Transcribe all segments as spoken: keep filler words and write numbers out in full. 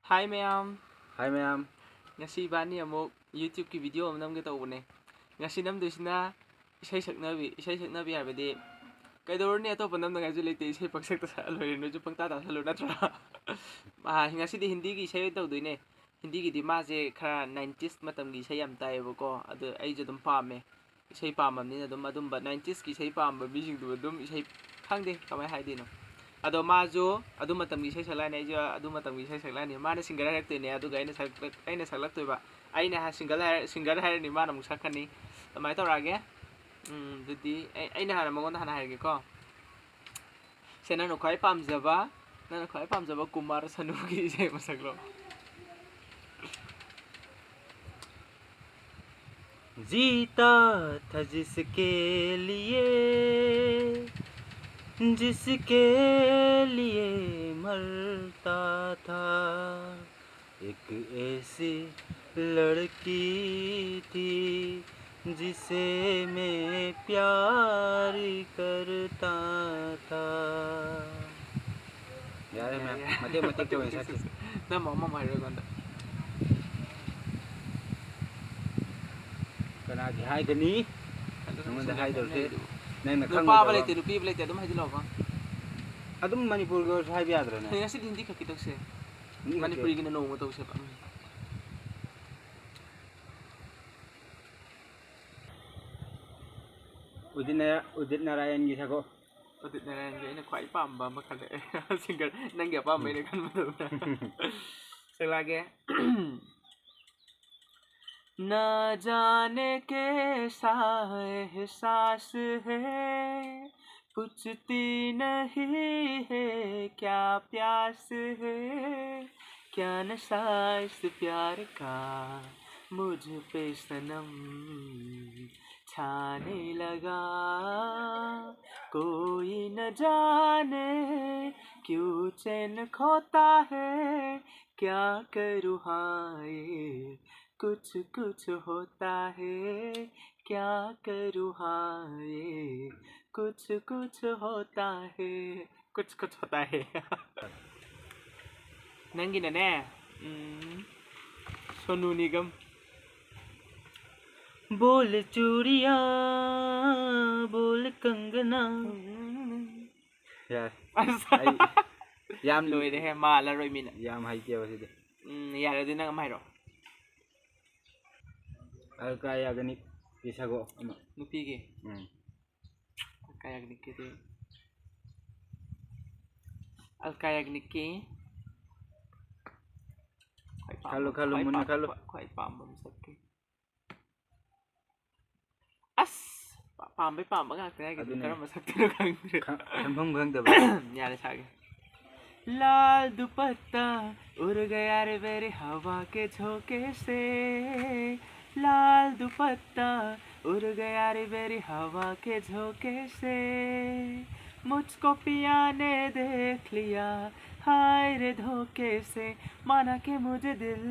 ꯍꯥꯏ ꯃꯌꯥꯝ꯫ ꯍꯥꯏ ꯃꯌꯥꯝ꯫ ꯉꯁꯤ ꯏꯕꯥꯅꯤ ꯑꯃꯨꯛ YouTube-ꯀꯤ video ꯑꯃ ꯅꯝꯒꯦ ꯇꯧꯕꯅꯦ꯫ ꯉꯁꯤ ꯅꯝꯗꯣꯏꯁꯤꯅ ꯏꯁꯩ ꯁꯛꯅꯕꯤ, ꯏꯁꯩ ꯁꯛꯅꯕꯤ ꯍꯥꯏꯕꯗꯤ ꯀꯩꯗꯧꯔꯨꯅꯤ, ꯑꯇꯣꯞꯄ ꯅꯝꯅꯉꯥꯏꯁꯨ ꯂꯩꯇꯦ, ꯏꯁꯩ ꯄꯪꯁꯛꯇ ꯁꯛꯑ ꯂꯣꯏꯔꯦ, ꯅꯣꯏꯁꯨ ꯄꯪꯇꯥ ꯇꯥꯁꯜꯂꯨ ꯅꯠꯇ꯭ꯔꯥ? ꯑꯥ, ꯉꯁꯤꯗꯤ ꯍꯤꯟꯗꯤꯒꯤ ꯏꯁꯩ ꯑꯣꯏꯅ ꯇꯧꯗꯣꯏꯅꯦ꯫ ꯍꯤꯟꯗꯤꯒꯤꯗꯤ ꯃꯥꯁꯦ ꯈꯔ nineties ꯃꯇꯝꯒꯤ ꯏꯁꯩ ꯌꯥꯝ ꯇꯥꯏꯌꯦꯕꯀꯣ, ꯑꯗꯨ ꯑꯩꯁꯨ ꯑꯗꯨꯝ ꯄꯥꯝꯃꯦ꯫ ꯏꯁꯩ ꯄꯥꯝꯕꯅꯤꯅ ꯑꯗꯨꯝ ꯑꯗꯨꯝꯕ nineties-ꯀꯤ ꯏꯁꯩ ꯄꯥꯝꯕ ꯃꯤꯁꯤꯡꯗꯨ ꯑꯗꯨꯝ ꯏꯁꯩ ꯈꯪꯗꯦ ꯀꯃꯥꯏꯅ ꯍꯥꯏꯗꯣꯏꯅꯣ꯫ ꯑꯗꯣ ꯃꯥꯁꯨ ꯑꯗꯨ ꯃꯇꯝꯒꯤ ꯏꯁꯩ ꯁꯛꯂꯛꯑꯅꯤ, ꯑꯩꯁꯨ ꯑꯗꯨ ꯃꯇꯝꯒꯤ ꯏꯁꯩ ꯁꯛꯂꯛꯑꯅꯤ꯫ ꯃꯥꯅ singer ꯍꯥꯏꯔꯛꯇꯣꯏꯅꯦ, ꯑꯗꯨꯒ ꯑꯩꯅ ꯁꯛꯂꯛ-, ꯑꯩꯅ ꯁꯛꯂꯛꯇꯣꯏꯕ꯫ ꯑꯩꯅ ꯍꯥꯏ-, singer ꯍꯥꯏꯔ-, singer ꯍꯥꯏꯔꯅꯤ, ꯃꯥꯅ ꯑꯃꯨꯛ ꯁꯛꯀꯅꯤ꯫ ꯑꯗꯨꯃꯥꯏꯅ ꯇꯧꯔꯛꯑꯒꯦ꯫ ꯎꯝ, ꯑꯗꯨꯗꯤ ꯑꯩ, ꯑꯩꯅ ꯍꯥꯟꯅ ꯃꯉꯣꯟꯗ ꯍꯥꯟꯅ ꯍꯥꯏꯔꯒꯦꯀꯣ꯫ ꯁꯦ, ꯅꯪꯅ ꯈ꯭ꯋꯥꯏ ꯄꯥꯝꯖꯕ, ꯅꯪꯅ ꯈ꯭ꯋꯥꯏ ꯄꯥꯝꯖꯕ ꯀꯨꯃꯥꯔ ꯁꯅꯨꯒꯤ ꯏꯁꯩ ꯑꯃ ꯁꯛꯂꯛꯑꯣ꯫ जीता था जिसके लिए, जिसके लिए मरता था, एक ऐसी लड़की थी जिसे मैं प्यार करता था. ꯌꯥꯔꯦ, ꯃꯌꯥꯝ. ꯌꯥꯔꯦ, ꯌꯥꯔꯦ. ꯃꯇꯦꯛ ꯃꯇꯦꯛꯇ ꯑꯣꯏꯅ ꯁꯛꯈꯤ. ꯅꯪ ꯃꯃꯝ ꯍꯥꯏꯔꯣ ꯑꯩꯉꯣꯟꯗ. ꯀꯅꯥꯒꯤ ꯍꯥꯏꯒꯅꯤ? ꯑꯗꯨ ꯅꯉꯣꯟꯗ ꯁꯨꯝ ꯍꯥꯏꯗꯧꯁꯦ. ꯍꯥꯏꯅꯩꯗꯨꯕꯨ. ꯅꯪꯅ ꯅꯨꯄꯥ ꯑꯃ ꯈꯪꯗꯕ. ꯂꯩꯇꯦ, ꯅꯨꯄꯤ ꯑꯃ ꯂꯩꯇꯦ, ꯑꯗꯨꯝ ꯍꯥꯏꯖꯤꯜꯂꯛꯑꯣꯀꯣ. ꯑꯗꯨꯝ ꯃꯅꯤꯄꯨꯔꯒꯤ ꯑꯣꯏꯔꯁꯨ ꯍꯥꯏꯕ ꯌꯥꯗ꯭ꯔꯅꯦ? ꯍꯌꯦꯡ ꯉꯁꯤꯗꯤ ꯍꯤꯟꯗꯤ ꯈꯛꯀꯤ ꯇꯧꯁꯦ. ꯍꯤꯟꯗꯤ ꯈꯛꯀꯤ. ꯃꯅꯤꯄꯨꯔꯤꯒꯤꯅ ꯅꯣꯡꯃ ꯇꯧꯁꯦꯕ. ꯎꯝ. ꯎꯗꯤꯠ ꯅꯥꯔꯥ-, ꯎꯗꯤꯠ ꯅꯥꯔꯥꯌꯟꯒꯤ ꯁꯛꯂꯛꯑꯣ. ꯎꯗꯤꯠ ꯅꯥꯔꯥꯌꯟꯒꯤ ꯑꯩꯅ ꯈ꯭ꯋꯥꯏ ꯄꯥꯝꯕ ꯑꯃ ꯈꯜꯂꯛꯑꯦ. Singer, ꯅꯪꯒꯤ ꯑꯄꯥꯝꯕ ꯑꯩꯅ ꯈꯟꯕꯗꯧꯅ. ꯁꯛꯂꯛꯑꯒꯦ. ना जाने कैसा एहसास है, बुझती नहीं है क्या प्यास है, क्या नशा इस प्यार का मुझ पे सनम छाने लगा. कोई न जाने क्यों चैन खोता है, क्या करूँ हाय, कुछ कुछ होता है, क्या करूँ हाय, कुछ कुछ होता है, कुछ कुछ होता है. ꯅꯪꯒꯤꯅꯅꯦ, ꯎꯝ, ꯁꯣꯅꯨ ꯅꯤꯒꯝ꯫ ꯕꯣꯜ ꯆꯨꯔꯤꯌꯥ, ꯕꯣꯜ ꯀꯪꯒꯅꯥ꯫ ꯌꯥꯔꯦ꯫ ꯑꯁ꯫ ꯑꯩ ꯌꯥꯝ ꯂꯣꯏꯔꯦꯍꯦ, ꯃꯥꯜꯂꯔꯣꯏ ꯃꯤꯅ꯫ ꯌꯥꯝ ꯍꯩꯇꯦꯕ ꯁꯤꯗꯤ꯫ ꯎꯝ, ꯌꯥꯔꯦ, ꯑꯗꯨꯗꯤ ꯅꯪ ꯑꯃ ꯍꯥꯏꯔꯣ꯫ ꯑꯜꯀꯥ ꯌꯥꯒꯅꯤꯛꯀꯤ ꯁꯒꯣꯜ ꯑꯃ꯫ ꯅꯨꯄꯤꯒꯤ? ꯎꯝ꯫ ꯑꯜꯀꯥ ꯌꯥꯒꯅꯤꯛꯀꯤꯗꯤ, ꯑꯜꯀꯥ ꯌꯥꯒꯅꯤꯛꯀꯤ ꯈ꯭ꯋꯥꯏ ꯄꯥꯝꯕ, ꯈꯜꯂꯨ, ꯈꯜꯂꯨ, ꯈ꯭ꯋꯥꯏ ꯃꯨꯟꯅ ꯄꯥꯝꯕ, ꯈꯜꯂꯨ꯫ ꯈ꯭ꯋꯥꯏ ꯄꯥꯝꯕ ꯃꯁꯛꯀꯤ꯫ ꯑꯁ! ꯄꯥꯝꯕꯩ ꯄꯥꯝꯕ ꯉꯥꯛꯇꯅꯦ ꯍꯥꯏꯒꯤꯗꯤ, ꯑꯗꯨꯅꯦ꯫ ꯀꯔꯝꯕ ꯁꯛꯇꯣꯏꯅꯣ ꯈꯪꯗ꯭ꯔꯦ꯫ ꯈ-, ꯈꯟꯐꯝ ꯈꯪꯗꯕ꯫ ꯌꯥꯔꯦ, ꯁꯥꯒꯦ꯫ लाल दुपट्टा उड़ गया रे मेरी हवा के झोंके से, लाल दुपट्टा उड़ गया रे मेरी हवा के झोंके से, मुझको पिया ने देख लिया, हाय रे धोखे से, माना कि मुझे दिल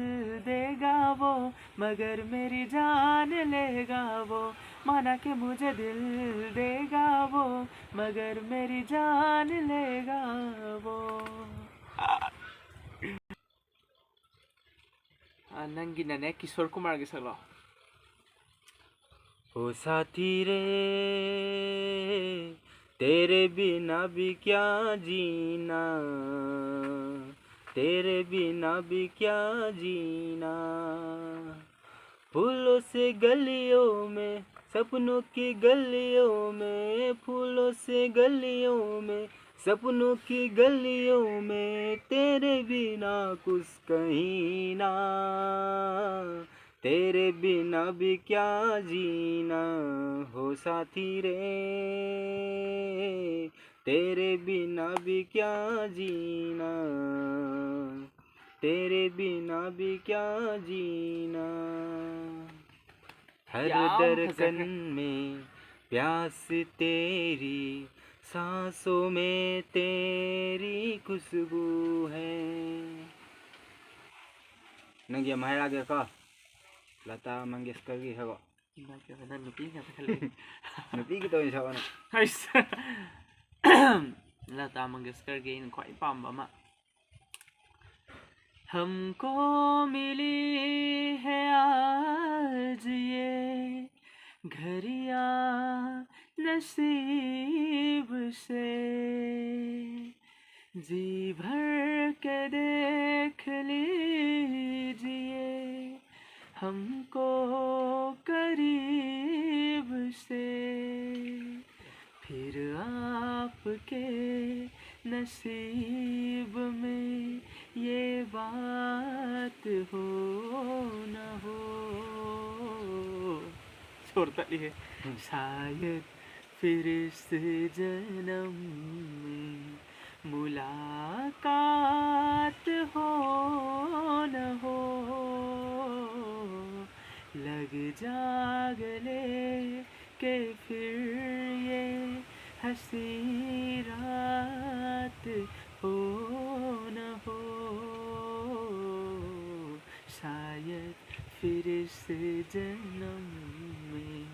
देगा वो, मगर मेरी जान लेगा वो, माना कि मुझे दिल देगा वो, मगर मेरी जान लेगा वो। ꯑ, ꯅꯪꯒꯤꯅꯅꯦ, ꯀꯤꯁꯣꯔ ꯀꯨꯃꯥꯔꯒꯤ ꯁꯛꯂꯣ꯫ ओ साथी रे, तेरे बिना भी क्या जीना, तेरे बिना भी क्या जीना। फूलों से गलियों में, सपनों की गलियों में, फूलों से गलियों में, सपनों की गलियों में, तेरे बिना कुछ कहीं ना, तेरे बिना भी क्या जीना, हो साथी रे, तेरे बिना भी क्या जीना, तेरे बिना भी क्या जीना। हर ꯌꯥꯝ ꯐꯖꯈ꯭ꯔꯦ꯫ धड़कन में प्यास तेरी, सांसों में तेरी खुशबू है। ꯅꯪꯒꯤ ꯑꯃ ꯍꯥꯏꯔꯛꯑꯒꯦꯀꯣ, ꯂꯇꯥ ꯃꯪꯒꯦꯁꯀꯔꯒꯤ ꯍꯥꯏꯕ꯫ ꯏꯃꯥꯏ ꯄꯦꯝꯃ, ꯅꯪ ꯅꯨꯄꯤ ꯉꯥꯛꯇ ꯈꯜꯂꯛꯑꯦ꯫ ꯅꯨꯄꯤꯒꯤ ꯇꯧꯔꯤ ꯁꯛꯑꯣꯅꯦ꯫ ꯍꯩꯁ꯫ ꯂꯇꯥ ꯃꯪꯒꯦꯁꯀꯔꯒꯤ ꯑꯩꯅ ꯈ꯭ꯋꯥꯏ ꯄꯥꯝꯕ ꯑꯃ꯫ हमको मिली है आज ये घड़ियाँ नसीब से, जी भर के देख लीजिए हमको करीब से, फिर आपके नसीब में ये बात हो न हो. छोड़ता नहीं है. शायद फिर इस जन्म में मुलाकात हो न हो, लग जा गले के फिर ये हंसी रात हो न हो, शायद फिर इस जन्म में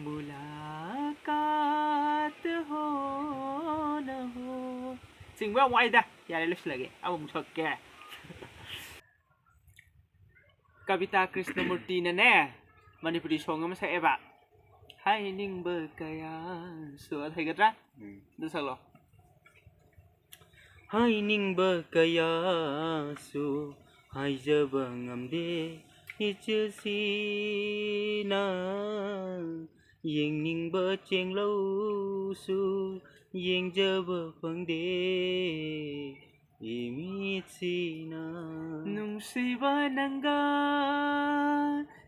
मुलाकात हो न हो. ꯆꯤꯡꯕ ꯌꯥꯝ ꯋꯥꯏꯗ. ꯌꯥꯔꯦ, ꯂꯣꯏꯁꯤꯜꯂꯒꯦ. ꯑꯃꯨꯛ ꯁꯛꯀꯦ. ꯀꯕꯤꯇꯥ ꯀ꯭ꯔꯤꯁꯅꯃꯨꯔꯇꯤꯅꯅꯦ, ꯃꯅꯤꯄꯨꯔꯤ ꯁꯣꯡ ꯑꯃ ꯁꯛꯑꯦꯕ. ꯍꯥꯏꯅꯤꯡꯕ ꯀꯌꯥꯁꯨ, ꯑꯗꯨ ꯍꯩꯒꯗ꯭ꯔꯥ? ꯎꯝ. ꯑꯗꯨ ꯁꯛꯂꯣ. ꯍꯥꯏꯅꯤꯡꯕ ꯀꯌꯥꯁꯨ ꯍꯥꯏꯖꯕ ꯉꯝꯗꯦ ꯏꯆꯤꯜꯁꯤꯅ, ꯌꯦꯡꯅꯤꯡꯕ ꯆꯦꯡꯂꯧꯁꯨ ꯌꯦꯡꯖꯕ ꯐꯪꯗꯦ ꯏꯃꯤꯠꯁꯤꯅ. ꯅꯨꯡꯁꯤꯕ ꯅꯪꯒ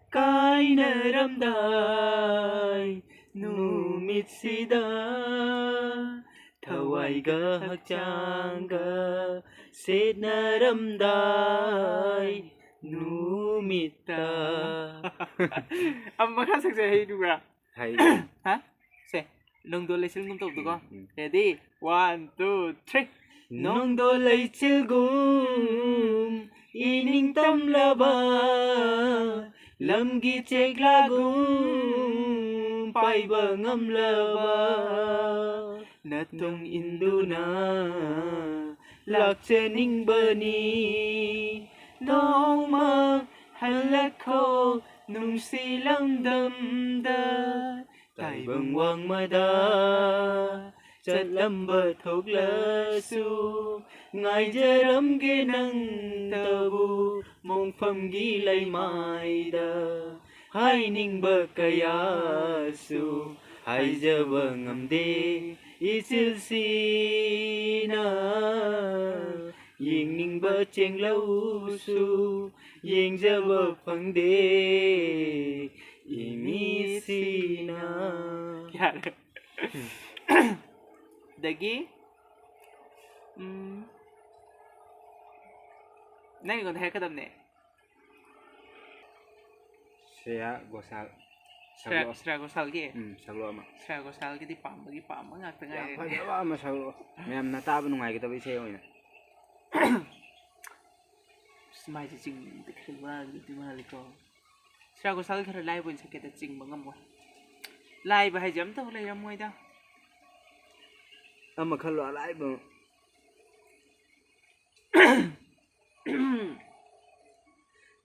ꯀꯥꯏꯅꯔꯝꯗꯥꯏ ꯅꯨꯃꯤꯠꯁꯤꯗ, ꯊꯋꯥꯏꯒ ꯍꯛꯆꯥꯡꯒ ꯁꯦꯠꯅꯔꯝꯗꯥꯏ ꯅꯨꯃꯤꯠꯇ. ꯑꯃ ꯃꯈꯥ ꯁꯛꯁꯦ, ꯍꯩꯗꯨꯒ. ꯍꯩ. ꯍꯥ? ꯁꯦ, ꯅꯣꯡꯗꯣꯜ ꯂꯩꯆꯤꯜꯒꯨꯝ ꯇꯧꯕꯗꯣꯀꯣ. ꯎꯝ, ꯎꯝ. Ready? One, two, three. ꯅꯣꯡꯗꯣꯜ ꯂꯩꯆꯤꯜꯒꯨꯝ ꯏꯅꯤꯡ ꯇꯝꯂꯕ, ꯂꯝꯒꯤ ꯆꯦꯛꯂꯥꯒꯨꯝ ꯄꯥꯏꯕ ꯉꯝꯂꯕ, ꯅꯇꯨꯡ ꯏꯟꯗꯨꯅ ꯂꯥꯛꯆꯅꯤꯡꯕꯅꯤ꯫ ꯅꯣꯡꯃ ꯍꯜꯂꯛꯈꯣ ꯅꯨꯡꯁꯤ ꯂꯝꯗꯝꯗ, ꯇꯥꯏꯕꯪ ꯋꯥꯡꯃꯗ ꯆꯠꯂꯝꯕ ꯊꯣꯛꯂꯁꯨ, ꯉꯥꯏꯖꯔꯝꯒꯦ ꯅꯪꯇꯕꯨ ꯃꯣꯡꯐꯝꯒꯤ ꯂꯩꯃꯥꯏꯗ꯫ ꯍꯥꯏꯅꯤꯡꯕ ꯀꯌꯥꯁꯨ ꯍꯥꯏꯖꯕ ꯉꯝꯗꯦ ꯏꯆꯤꯜꯁꯤꯅ꯫ ꯌꯦꯡꯅꯤꯡꯕ ꯆꯦꯡꯂꯧꯁꯨ ꯌꯦꯡꯖꯕ ꯐꯪꯗꯦ ꯏꯃꯤꯠꯁꯤꯅ꯫ ꯌꯥꯔꯦ꯫ ꯑꯗꯒꯤ, ꯎꯝ, ꯅꯪ ꯑꯩꯉꯣꯟꯗ ꯍꯥꯏꯔꯛꯀꯗꯕꯅꯦ꯫ ꯁ꯭ꯔꯦꯌꯥ ꯒꯣꯁꯥꯜ ꯁ꯭ꯔꯦꯌꯥ, ꯁꯛꯂꯛꯑꯣ꯫ ꯁ꯭ꯔꯦꯌꯥ ꯒꯣꯁꯥꯜꯒꯤ? ꯎꯝ, ꯁꯛꯂꯛꯑꯣ ꯑꯃ꯫ ꯁ꯭ꯔꯦꯌꯥ ꯒꯣꯁꯥꯜꯒꯤꯗꯤ ꯄꯥꯝꯕꯒꯤ ꯄꯥꯝꯕ ꯉꯥꯛꯇ ꯌꯥꯝ ꯉꯥꯏꯔꯦ꯫ ꯐꯖꯕ ꯑꯃ ꯁꯛꯂꯛꯑꯣ꯫ ꯃꯌꯥꯝꯅ ꯇꯥꯕ ꯅꯨꯡꯉꯥꯏꯒꯗꯕ ꯏꯁꯩ ꯑꯣꯏꯅ꯫ ꯑꯁ, ꯃꯥꯏꯁꯦ ꯆꯤꯡꯗꯤ ꯈꯔ ꯋꯥꯒꯗꯤ ꯃꯥꯜꯂꯤꯀꯣ꯫ ꯁ꯭ꯔꯦꯌꯥ ꯒꯣꯁꯥꯜ ꯈꯔ ꯂꯥꯏꯕ ꯑꯣꯏꯅ ꯁꯛꯀꯦꯗ, ꯆꯤꯡꯕ ꯉꯝꯃꯣꯏ꯫ ꯂꯥꯏꯕ ꯍꯥꯏꯁꯦ ꯑꯝꯇꯕꯨ ꯂꯩꯔꯝꯃꯣꯏꯗ꯫ ꯑꯃ ꯈꯜꯂꯣ, ꯑꯂꯥꯏꯕ ꯑꯃ꯫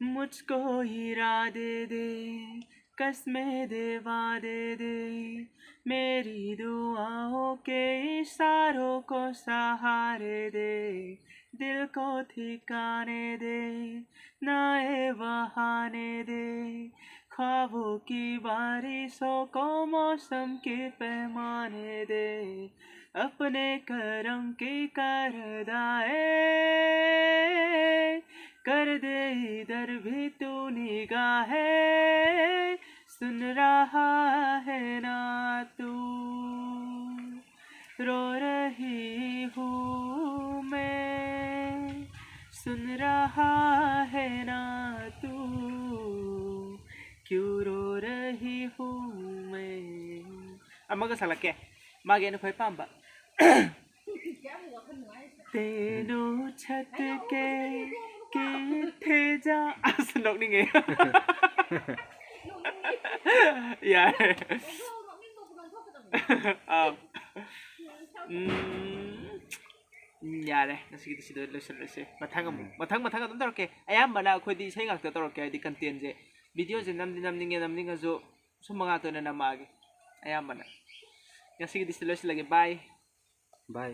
मुझको इरादे दे, कस्में दे, वादे दे, मेरी दुआओं के इशारों को सहारे दे, दिल को ठिकाने दे, नए बहाने दे, ख्वाबों की बारिशों को मौसम के पैमाने दे, अपने करम की करदाए कर दे इधर भी तू निगाहें, सुन रहा है ना तू, रो रही हूँ मैं, सुन रहा है ना तू, क्यों रो रही हूँ मैं। ꯑꯃꯒ ꯁꯛꯂꯛꯀꯦ, ꯃꯥꯒꯤ ꯑꯩꯅ ꯈ꯭ꯋꯥꯏ ꯄꯥꯝꯕ꯫ ꯇꯦꯅꯣ ꯁꯠꯀꯦ ꯀꯤꯊꯦꯖꯥ꯫ ꯑꯁ, ꯅꯣꯛꯅꯤꯡꯉꯦ꯫ ꯌꯥꯔꯦ꯫ ꯑꯥ꯫ ꯎꯝ꯫ ꯎꯝ, ꯌꯥꯔꯦ, ꯉꯁꯤꯒꯤꯗꯤ ꯁꯤꯗ ꯂꯣꯏꯁꯤꯜꯂꯁꯦ꯫ ꯃꯊꯪ ꯑꯃꯨꯛ ꯃꯊꯪ ꯃꯊꯪ ꯑꯗꯨꯝ ꯇꯧꯔꯛꯀꯦ꯫ ꯑꯌꯥꯝꯕꯅ ꯑꯩꯈꯣꯏꯗꯤ ꯏꯁꯩ ꯉꯥꯛꯇ ꯇꯧꯔꯛꯀꯦ, ꯍꯥꯏꯗꯤ ꯀꯟꯇꯦꯟꯁꯦ, ꯚꯤꯗꯤꯑꯣꯁꯦ ꯅꯝꯗꯤ ꯅꯝꯅꯤꯡꯉꯦ, ꯅꯝꯅꯤꯡꯉꯁꯨ ꯁꯨꯝꯕ ꯉꯥꯛꯇ ꯑꯣꯏꯅ ꯅꯝꯃꯛꯑꯒꯦ꯫ ꯑꯌꯥꯝꯕꯅ ꯉꯁꯤꯒꯤꯗꯤ ꯁꯤꯗ ꯂꯣꯏꯁꯤꯜꯂꯒꯦ꯫ ꯕꯥꯏ꯫ ꯕꯥꯏ꯫